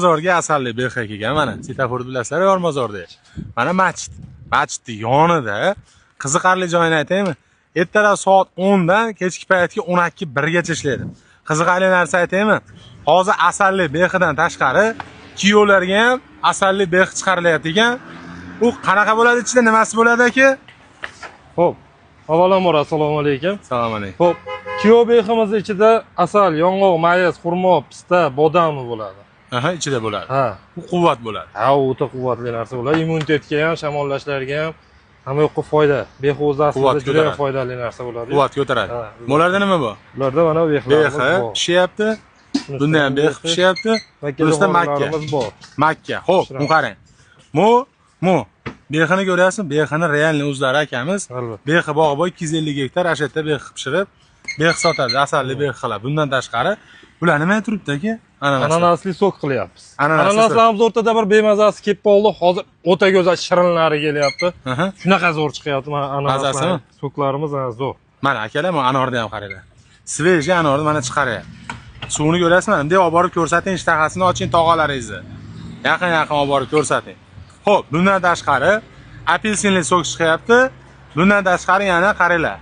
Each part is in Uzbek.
Yormozorga asalli bexa kelgan, mana svetofor bilasizlar, Yormozorda. Mana masjid. Masjidni yonida qiziqarli joyini aytaymi? Ertalab soat 10 dan kechki paytga 12-1 gacha ishlaydi. Qiziqarli narsa aytaymi? Hozir asalli bexidan tashqari kuyovlarga ham asalli bex chiqarilyapti ekan. U qanaqa bo'ladi, ichida nimasi bo'ladi aka? Xo'p. Avvalambor assalomu alaykum. Assalomu alaykum. Xo'p, kuyov beximiz ichida asal, yong'oq, mayiz, xurmo, pista, bodami bo'ladi. Aha, ichida bo'ladi. Ha. U quvvat bo'ladi. Ha, o'ta quvvatli narsa bo'ladi. Immunitetga ham, shamollashlarga ham, hamma yoqqa foyda. Bex o'zi aslida Quvvat juda ham ko'taradi. Foydali narsa bo'ladi. Quvvat ko'taradi. Ha. Bularda nima bu? Bularda mana bexlarimiz Bexi bor. Pishyapti. Bunda ham bex pishyapti. Bunisiда makka. Makkalarimiz bor. Makka. Xo'p, bu qarang. Mu bexini ko'ryapsizmi? Bexini реальный o'zlari akamiz. Albatta. Bexi bog'i bor, 250 gektar, ana shu yerda bex pishirib, bex sotadi, asalli bex qiladi. Bundan tashqari, bular nima turibdi aka? Ananas. Ananasli сок qilyapmiz. Ananasli Ananaslarimiz o'rtada bir bemazasi kelib qoldi. Hozir o'ta go'zal shirinlari kelyapti. Aha. Shunaqa zo'r chiqyapti mana Mazasimi? ananaslar. Сок larimiz ha, zo'r. Mana akalar, mana anorni ham qaranglar. Свежий anorni mana chiqaryapti. Suvini ko'rasizmi? Bunday olib borib ko'rsating, ishtahasini oching tog'alaringizni. Yaqin-yaqin olib borib ko'rsating. Xo'p, bundan tashqari apelsinli сок chiqyapti. Bundan tashqari yana qaranglar.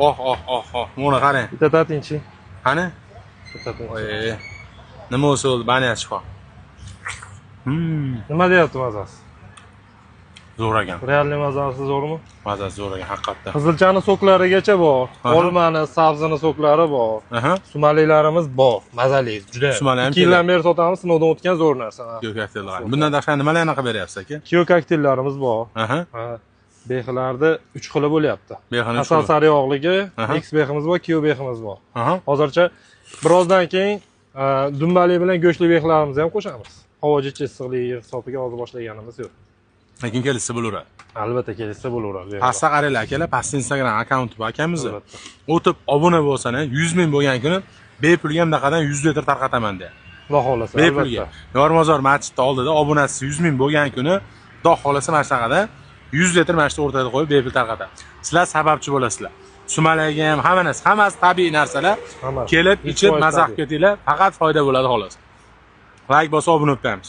Oh, oh, oh, oh. Buni qarang. Bitta tatingchi. Qani? Bitta tatingchi. Oy. Nima bo'lsa bo'ldi, bani shifo. Nima deyapti mazasi? Zo'r ekan. Реальный mazasi zo'rmi? Mazasi zo'r ekan haqiqatda. Qizilchani сок larigacha bor. Aha. Olmani, sabzini сок lari bor. Aha. Sumaliklarimiz bor. Mazali, juda. Sumali ham 2 yildan beri sotamiz, sinovdan o'tgan zo'r narsa. Kuyov kokteyllar. Bundan tashqari nimalarni qilib beryapsiz aka? Kuyov kokteyllarimiz bor. Aha. Ha. Bexlarda 3 xili bo'lyapti. Bexini uch Asal xili. sariyog'ligi, Aha. X beximiz bor, kuyov beximiz bor. Aha. Hozircha birozdan keyin dumbali bilan go'shtli bexlarimizni ham qo'shamiz. Havo jicha issiqligi hisobiga hozir boshlaganimiz yo'q. Lekin kelishsa bo'laveradi. Albatta kelishsa bo'laveradi. Pastda qaranglar akalar, pastda Instagram akkaunti bor akamizni. Albatta. O'tib obuna bo'lsana, 100 ming bo'lgan kuni bepulga bunaqadan 100 litr tarqataman deyapti. Xudo xohlasa, Bepulga. albatta. Yormozor masjidni oldida obunasi 100 ming bo'lgan kuni, Xudo xohlasa mana shunaqada 100 litr mana shu o'rtada qo'yib bepul tarqatadi. Sizlar sababchi bo'lasizlar. Sumalakga ham hamma narsa, hammasi tabiiy narsalar. Hammasi. Kelib 100% ichib maza qilib tabiiy. ketinglar, faqat foyda bo'ladi xolos. Layk bosib obuna bo'lib qo'yamiz.